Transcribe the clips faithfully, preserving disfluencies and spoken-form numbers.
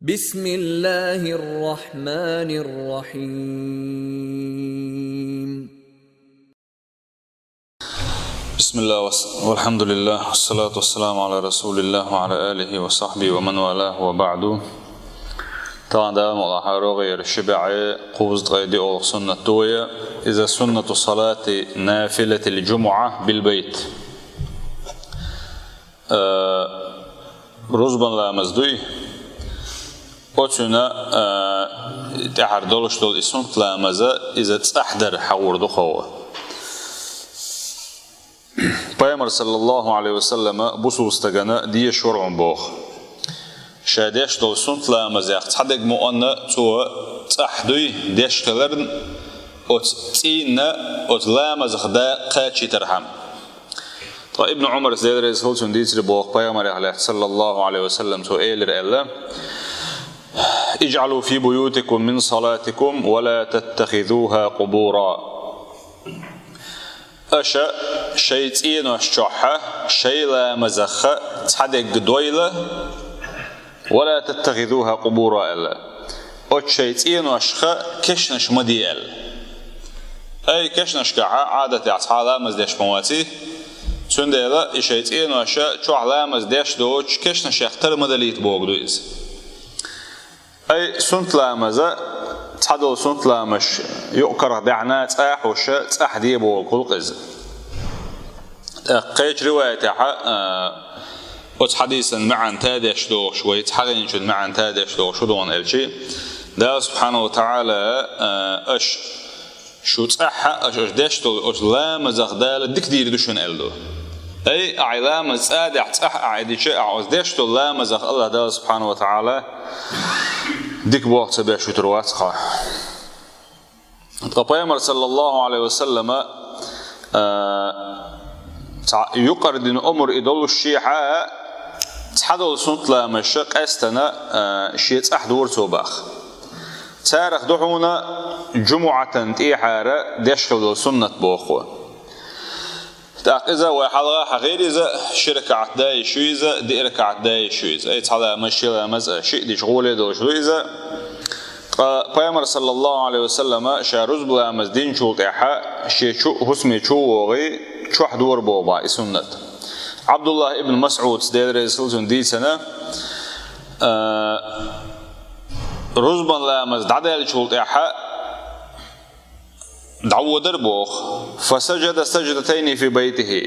بسم الله الرحمن الرحيم. بسم الله والس-، والحمد لله والصلاة والسلام على رسول الله وعلى آله وصحبه ومن والاه وبعد. Тахана Дала мукъ лахь, рогӀера ши бӀаь кхузткъе диъолгӀа суннат ду вай, иза суннату салати нафилатил джумуӀа бил байт. Э, рузбан ламаз дуй. Оцуьнан, э, тӀаьхьара долуш долу и суннат ламаза, иза цӀахь дар хьагӀур ду хӀокхо. Пайхамар, саллаллаху Ӏалайхи ва саллама, бусулба стагана дезаш вара хьуна боху. Ша деш долу суннат ламазех цхьа дерг мукъана цо цӀахь дуй деш хиларна, оцу цӀийнна, оцу ламазах да кхачийтархьама. Ткъа Ибн Ӏумарс, Дела реза хуьлда цунна, дийцира боху, пайхамарех лаьцна, саллаллаху Ӏалайхи ва саллам, цо элира аьлла: «Иджъалу фи буютикум мин салатикум ва ла таттахизуха къубура». Аша шайн цӀенош чохь шайн ламазах цхьа дерг дойла, «ва ла таттахизуха къубура» аьлла. Оцу шайн цӀеношха кешнаш ма де аьлла. Ай, кешнашкахь Ӏадатехь цхьа а ламаз деш ма ваций, цундела и шайн цӀенош чохь ламаз деш доцуш кешнашех тара ма далийта бохург ду иза. Ай, суннат ламаза, цхьадолу суннат ламазаш юкъ-карах даьхьна цӀа а хьуш, цӀахь де бохург гӀуллакх иза. ТӀаккха кхечу риваятехь, а, оцу хьадисан маьӀна тадеш дохуш, вай цхьа гӀийначун маьӀна тадеш дохуш хӀун ду аьлча, Дала субхьанаху ва таӀала, а, аша шу цӀахь а, аша, аша деш долу оцу ламазах Дала дика дийр ду шуна аьлла ду. Ай, ахь и ламаз цӀа а даьхьна, цӀахь а ахь и дича, ахь оцу деш долу ламазах АллахӀ Дала субхьанаху ва таӀала дика болх ца беш вуьтур вац хьо. Ткъа пайхамар, саллаллаху Ӏалайхи ва саллама, а, цхьа юкъара дина омра и долуш шехьа, цхьадолу суннат ламазаш къаьстина, а, шен цӀахь дора цо боху. Царах ду хьуна джумуӀатан тӀехьара деш хила долу суннат боху. ТӀаккха иза вай хьалха хьахийра иза, ши ракаӀат дан йиш ю иза, диъ ракаӀат дан йиш ю иза. Ай, цхьа ламаз, ши ламаз а, шиъ дича гӀоле долуш ду иза. Ткъа пайхамар, саллаллаху Ӏалайхи ва саллама, ша рузба ламаз динчул тӀаьхьа шен чу, хӀусаме чу а вогӀий, чохь дора боху боху и суннат. Ӏабдуллахь ибн МасӀудс, Дела реза хуьлда цунна, дийцина, а, рузбан ламаз дӀадаьллачул тӀаьхьа дӀаводара боху: «Фасажада саждатайни фи байтихи».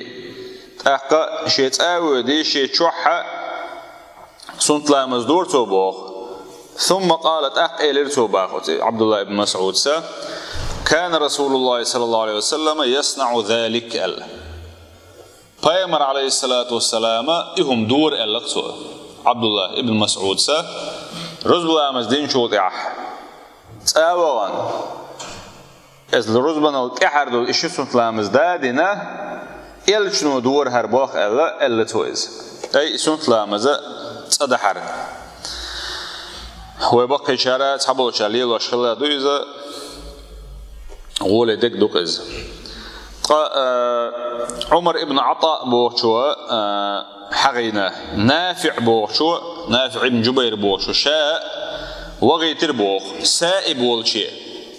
ТӀаккха шен цӀа а воьдий, шен чохь а суннат ламаз дора цо боху. «Сумма къала», тӀаккха элира цо боху, оцу Ӏабдуллахь ибн МасӀудса: «Кана Расулуллахи, саллаллаху Ӏалайхи ва саллама, яснаӀу залик», аьлла. Пайхамар, Ӏалайхиссалату вассалама, и хӀума дора аьлла цо, Ӏабдуллахь ибн МасӀудса, рузба ламаз динчул тӀаьхьа цӀа а вахана, иза рузбанал тӀаьхьара долу и ши суннат ламаз да а дина, элчано дора хӀара боху аьлла, аьлла цо иза. Ай, и суннат ламаза цӀа дахьара. Вай баккхийчара цхьаболчара лелош хилла ду иза, гӀоле дерг ду-кх иза. Ткъа, а, Ӏумар ибн ӀатӀаъ бохучо, а, хьагӀийна, НафиӀ бохучо, НафиӀ ибн Джубайр бохучо, ша вахийтира боху, Саиб волче,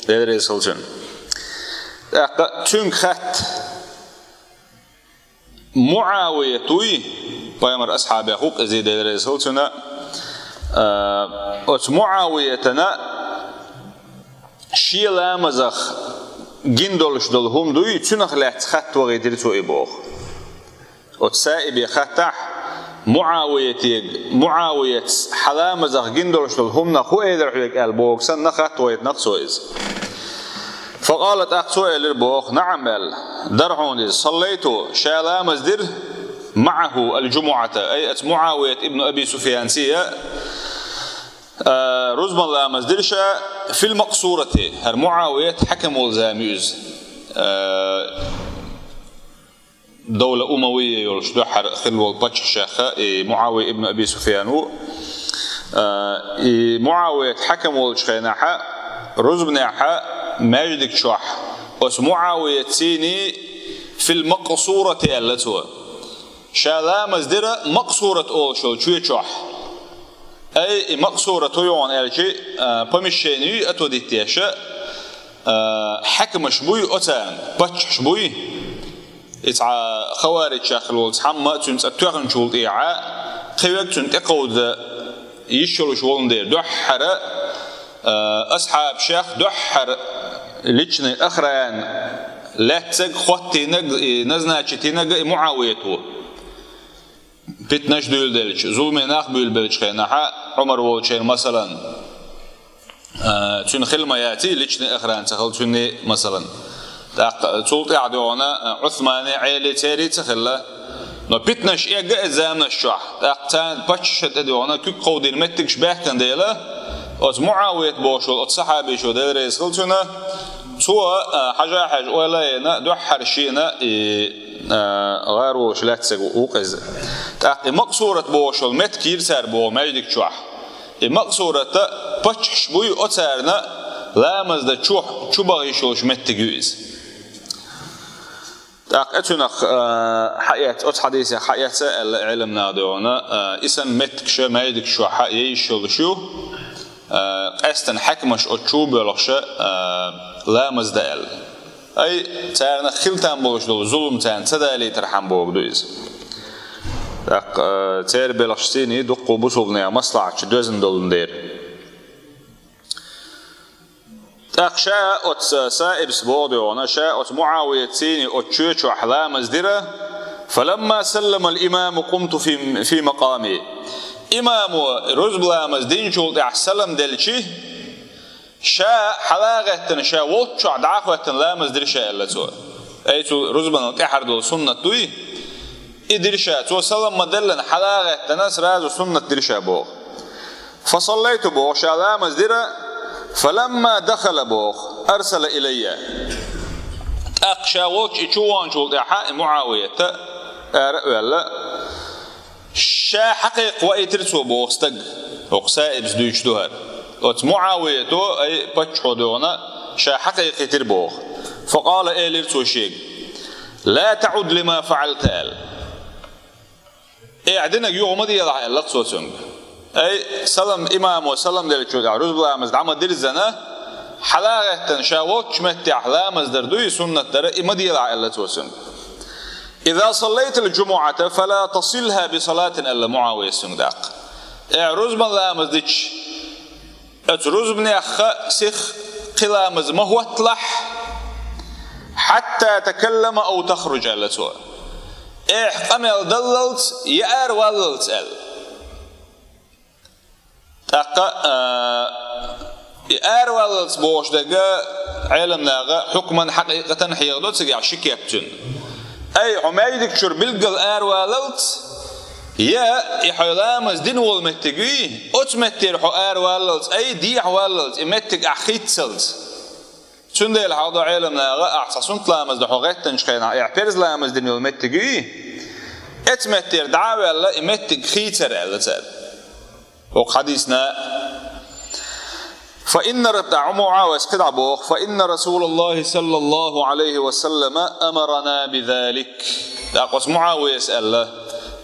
Дела реза хуьлда цунна. ТӀаккха цуьнга хатта, МуӀавият вуй, пайхамар асхьабех ву-кх иза, Дела реза хуьлда цунна, а, оцу МуӀавиятана шен ламазах гина долуш долу хӀума дуй, цунах лаьцна хатта вахийтира цо и боху. Оцу Саибе хаттахь, МуӀавиятега, МуӀавиятс хьан ламазах гина долуш долу хӀуманах хӀун элира хьоьга аьлла боху санна, хатта вахийтина-кх цо иза. Факъала, тӀаккха цо элира боху, наӀам аьлла, дара хьуна иза, саллайту, ша ламаз дира, маӀаху аль-джумуӀата, ай, оцу МуӀавият ибн Аби Суфьянца, а, рузбан ламаз дира ша, фил-Макъсурати, хӀара МуӀавият хьаькам волу зама ю иза. А, Довла Умавия йолуш дуьххьара хилла волу паччахьех и МуӀавия ибн Аби Суфьян ву. А, и МуӀавият хьаькам волчу хенахь, рузбанехь маьждиг чохь оцу МуӀавиятций фил-Макъсурати аьлла цо. Ша ламаз дира Макъсурат олуш йолу чоь чохь. Ай, и макъсурат ю хьуна аьлча, а, помещение ю а то диттеша, а, хьаькамаш буй оцарна, паччахьаш буй. И цхьа хаваричех хила волу цхьамма цуьнан цӀа тоьхначул тӀехьа, кхин верг цуьнан тӀекховда йиш йолуш волун дера, дуьххьара, а, асхьабашех дуьххьара личный охрана лаьцнарг, хӀоттийнарг, и назначить йинарг и МуӀавият ву. Питнаш дуьйладелча, зуламе нах буьйлабеллачу хенахьа, Ӏумар волчеран, масалан, а, цуьнан хила ма яций, личный охрана ца хилла цуьнан, масалан. ТӀаккха цул тӀаьхьа дуьхьал, а, Ӏусмане, Ӏели, церий ца хилла. Но питнаш эгна иза заманаш чохь. ТӀаккха царна паччахьашна тӀе дуьхьал куьг кховдийна меттигаш баьхкина дела, оцу МуӀавият бохуш волу оцу сахьабичо, Дела реза хила цунна, цо, а, хьажа-хьаьжа ойла а йина, дуьххьара шена и а, гӀар волуш лаьцнарг ву-кх иза. ТӀаккха и макъсурат бохуш йолу меттиг йира цара боху маьждиг чохь. И макъсурат паччахьаш буй оцарна ламаз дан чу, чу бахийта йиш йолуш меттиг ю иза. ТӀаккха цуьнах, а, хьаэц-, оцу хьадисех хьаэца аьлла Ӏеламнаха дуьхьал, а, и санна меттигаш маьждиг чохь ян йиш йолуш ю, а, къаьстина хьаькамаш оцу чу боьлхуш, а, ламаз дан аьлла. Ай, царна хила там болуш долу зулам царна ца далийтархьама бохург ду иза. ТӀаккха, а, церан белхаш сийний дуккха бусулбанех маслахьатчу доьзна долун дера. ТӀаккха ша оцу Саибс боху дуьхьал, ша оцу МуӀавият сийний оцу чоь чохь ламаз дира, فلما سلم الإمام قمت في، في مقامي. Имамо рузба ламаз динчул тӀаьхьа салам делчи, ша хьала а гӀеттина, ша волччохь дӀа а хӀоьттина ламаз дира ша, аьлла цо. Ай, цу рузбанал тӀаьхьара долу суннат дуй? И дира ша, цо салам ма-деллина, хьала а гӀеттина, сразу суннат дира ша боху. فصليت боху, ша ламаз дира, فلما دخل боху, أرسل إلي. ТӀаккха ша волччу и чу вахначул тӀаьхьа и МуӀавията ара а ваьлла, ша хьакхайкха ваийтира цо боху стаг, хӀокху Саибс дуьйцуш ду хӀара. Оцу МуӀавиято, ай, паччахьо дуьхьал, ша хьакхайкхийтира боху. فقال, элира цо шега: لا تعد لما فعلت, аьлла. Ахь динарг юха ма делахь, аьлла-кх цо цуьнга. Ай, салам, имамо салам деллачул тӀаьхьа рузба ламаз дӀа ма-дирззина, хьала а гӀеттина, ша волччу меттехь ламаз дар дуй, суннат дара, и ма делахь, аьлла цо цуьнга. إذا صليت الجمعة فلا تصلها بصلاة, аьлла МуӀавияс цуьнга тӀаккха. Ахь рузбан ламаз дича, оцу рузбанехха сиха кхин ламаз ма хӀотталахь, حتى تتكلم أو تخرج, аьлла цо. Ахь къамел даллалц я араваллалц, аьлла. ТӀаккха, а, и араваллалц бохуш дерг Ӏеламнаха хьукман, хьакъикъатан хьехадо, цигахь ши кеп ю цуьнан. Ай, хьо маьждиг чуьра билггал араваллалц, я и хьо ламаз дина волу меттиг юй, оцу меттера хьо араваллалц, ай, дехьаваллалц, и меттиг ахь хийццалц. Цундела хьал до Ӏеламнаха, ахь цхьа суннат ламаз дан хьо гӀеттинчу хенахь, ахь парз ламаз дина йолу меттиг юй, оцу меттера дӀа а ваьлла, и меттиг хийцар, аьлла цара. ХӀокху хьадисна, فإن ر-, тӀаккха МуӀавияс кхидӀа боху: فإن رسول الله صلى الله عليه وسلم أمرنا بذلك. ТӀаккха оцу МуӀавияс аьлла: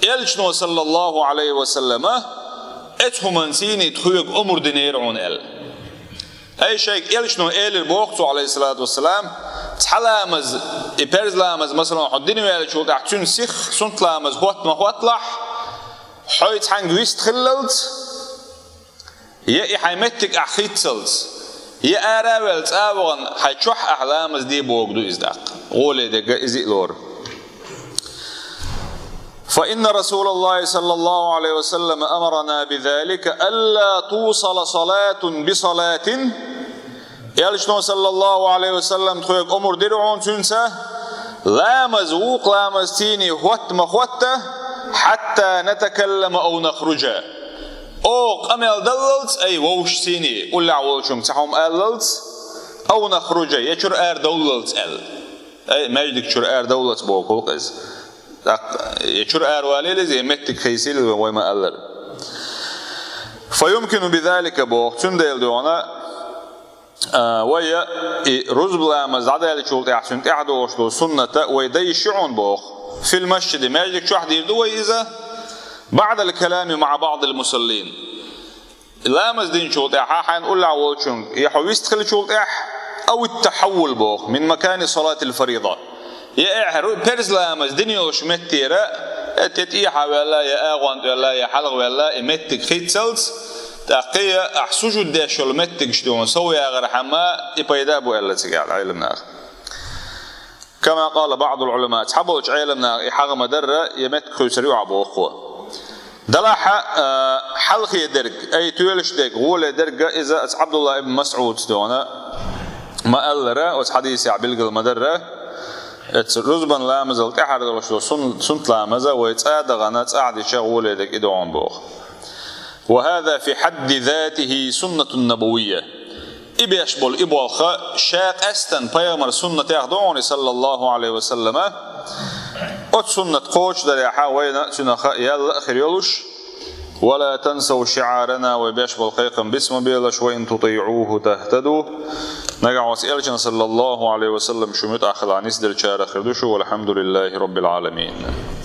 Элчано, саллаллаху Ӏалайхи ва саллама, оцу хӀуманца тхоьга омра динера хьуна, аьлла. Ай, шайга Элчано элира боху цо, Ӏалайхиссалату вассалам, цхьа ламаз, и парз ламаз, масалан, хьо дина ваьллачул тӀаьхьа цуьнан сиха суннат ламаз хӀотта ма хӀотталахь, хьо цхьаьнга вист хиллалц, я и хьайн меттиг ахь хийццалц, я ара а ваьлла цӀа а вахана, хьайн чохь ахь ламаз де бохург ду иза тӀаккха. ГӀоле дерг иза а лору. فإن رسول الله صلى الله عليه وسلم أمرنا بذلك ألا توصل صلاة بصلاة. Элчано, саллаллаху Ӏалайхи ва саллам, тхоьга омра дира хьуна цуьнца, ламаз вукху ламазца хӀотта ма хӀотта, حتى نتكلم أو نخرج. Оха къамел даллалц, ай, вовшашца, уллехь волчуьнга цхьа хӀума аллалц, أو نخرج, я чуьра арадовллалц аьлла. Ай, маьждиг чуьра арадовллалц бохург ду-кх иза. ТӀаккха я чуьра аравалийла иза, я меттиг хийцийла, вай ма-аллара. فيمكن بذلك боху, цундела дуьхьал, а, вай и рузба ламаз дӀадаьллачул тӀаьхьа цуьнан тӀаьхьа догӀуш долу суннат вай дан йиш ю хьуна боху. في المسجد, маьждиг чохь дийр ду вай иза, بعد الكلام مع بعض المصلين. ламаз динчул тӀаьхьа хьайна уллехь волчуьнга, я хьо вист хилчул тӀаьхьа, أو التحول боху, من مكان صلاة الفريضة. Я эхь ру-, перз ламаз дина йолуш меттера, э, тӀе тӀехьа ваьлла, я агӀонта ваьлла, я хьалха ваьлла, и меттиг хийццалц, тӀаккха я ахь сужуд деш йолу меттигаш дуьйна сов ягӀархьама, и пайда бу аьлла цигахь Ӏеламнаха. كما قال بعض العلماء, цхьаболчу Ӏеламнаха и хьагӀ ма-дарра, я меттиг хуьйцур ю ахь боху. Делахь а, хьалхе дерг, ай тоьлуш дерг, гӀоле дерг, иза оцу Ӏабдулла ибн МасӀудс дуьйна ма-аллара, оцу хьадисехь билгал ма-дарра, оцу рузбан ламазал тӀаьхьара долуш долу сун-, суннат ламаза вай цӀа а дахана, цӀахь дича гӀоле дерг и дуьйна боху. وهذا في حد ذاته سنة نبوية. И беш болу и болх ша къаьстина пайхамар суннатех ду хьуна, саллаллаху Ӏалайхи ва саллама. Оцу суннат кхочушдарехьа вайна цуьнах ял а хир йолуш. ولا تنسوا شعارنا, вай беш болу кхайкхам биц ма белаш, وإن تطيعوه تهتدوا. Нагахь оцу элчан, саллаллаху Ӏалайхи ва саллам, шу муьтӀахь хилахь нисделлачарах хир ду шу, والحمد لله رب العالمين.